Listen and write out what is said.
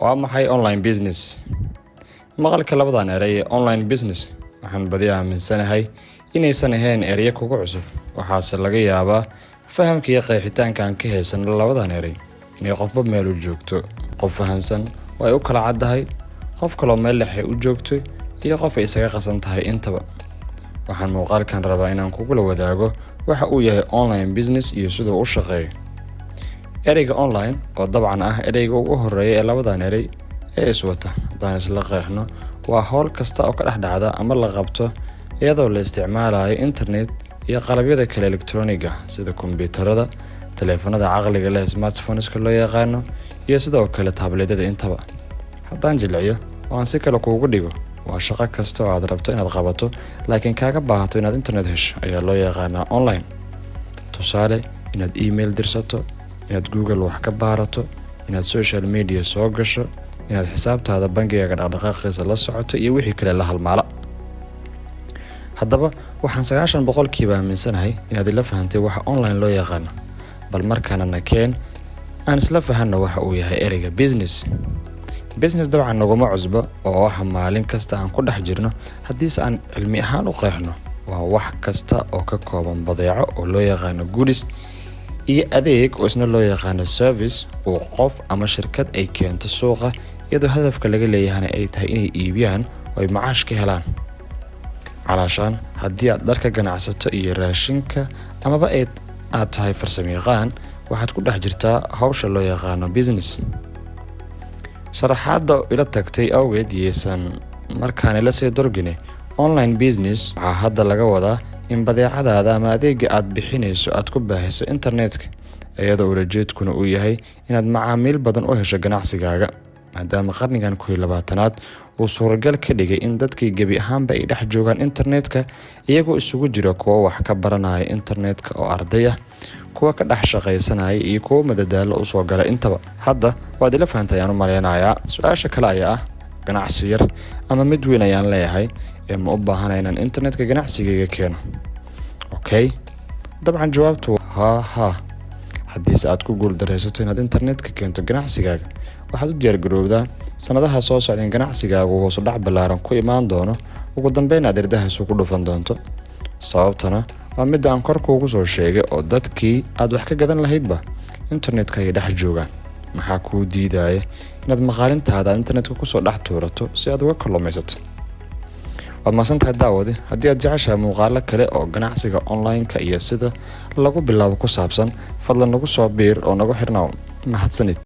Waa maxay online business? Maqalka labadan erey ee online business waxaan badi aaminsanahay inaysan ahayn ereyo kugu cusub. Waxaase laga yaabaa fahamka iyo qeexitaanka aan ka haysano labadan erey inay qofba meel u joogto. Qof fahansan oo ay u kala caddahay, qof kaloo meel dhexe u joogto, iyo qof ay isaga qasan tahay intaba. Waxaan muuqaalkan rabaa inaan kugula wadaago waxa uu yahay online business iyo siduu u shaqeeyo. Ereyga online, oo dabcan ah ereyga ugu horeeya ee labadan erey ee iswata, haddaan isla qeexno, waa howl kasta oo ka dhex dhacda ama la qabto iyadoo la isticmaalayo internet iyo qalabyada kale elektarooniga, sida kombiyuutarada, taleefanada caqliga leh, smartphoneska loo yaqaano, iyo sidoo kale tabletyada intaba. Haddaan jilciyo oo aan si kale kuugu dhigo, waa shaqo kasta oo aad rabto inaad qabato laakiin kaaga baahato inaad internet hesho ayaa loo yaqaanaa online. Tusaale, inaad email dirsato, inaad Google wax ka baarato, inaad social media soo gasho, inaad xisaabtaada bangigaaga dhaqdhaqaaqiisa la socoto, iyo wixii kale la halmaala. Haddaba waxaan 90% aaminsanahay inaad ila fahantay waxa online loo yaqaano. Bal markaana na keen aan isla fahanno waxa uu yahay ereyga business. Business dabcan naguma cusbo oo waxa maalin kasta aan ku dhex jirno. Haddiise aan cilmi ahaan u qeexno, waa wax kasta oo ka kooban badeeco oo loo yaqaano goods iyo adeeg oo isna loo yaqaano service uu qof ama shirkad ay keento suuqa, iyadoo hadafka laga leeyahana ay tahay inay iibiyaan oo ay macaash ka helaan. Calaashaan haddii aad dharka ganacsato iyo raashinka amaba aad tahay farsamayaqaan, waxaad ku dhex jirtaa hawsha loo yaqaano business. Sharaxaadda ila tagtay awgeed yeysan markaan ila sii durgine, online business waxaa hadda laga wadaa in badeecadaada ama adeega aad bixinayso aad ku baahiso internetka, iyadoo ulajeedkuna uu yahay inaad macaamiil badan u hesho ganacsigaaga, maadaama qarnigan 21aad uu suuragal ka dhigay in dadkii gebi ahaanba ay dhex joogaan internetka, iyagoo isugu jira kuwo wax ka baranaya internetka oo arday ah, kuwa ka dhex shaqaysanaya, iyo kuwo madadaalo usoo gala intaba. Hadda waad ila fahantay ayaan u maleynayaa. Su-aasha kale ayaa ah: ganacsi yar ama mid weyn ayaan leeyahay ee ma u baahanay inaan internetka ganacsigayga keeno? Okay, dabcan jawaabtu haa haa. Haddiise aad ku guuldareysato inaad internetka keento ganacsigaaga, waxaad u diyaargarowdaa sanadaha soo socda in ganacsigaagu hoosu dhac ballaaran ku imaan doono, ugu dambeyn aad irdaha isugu dhufan doonto. Sababtana waa midda aan kor kuugu soo sheegay, oo dadkii aad wax ka gadan lahaydba internetka ay dhex joogaan. Maxaa kuu diidaya inaad maqaalintaada internetka kusoo dhex tuurato si aad uga kalluumaysato? Waad mahadsantahay, daawade. Haddii aad jeceshahay muuqaalo kale oo ganacsiga online-ka iyo sida lagu bilaabo ku saabsan, fadlan nagu soo biir oo nagu xirnaaw. Mahadsanid.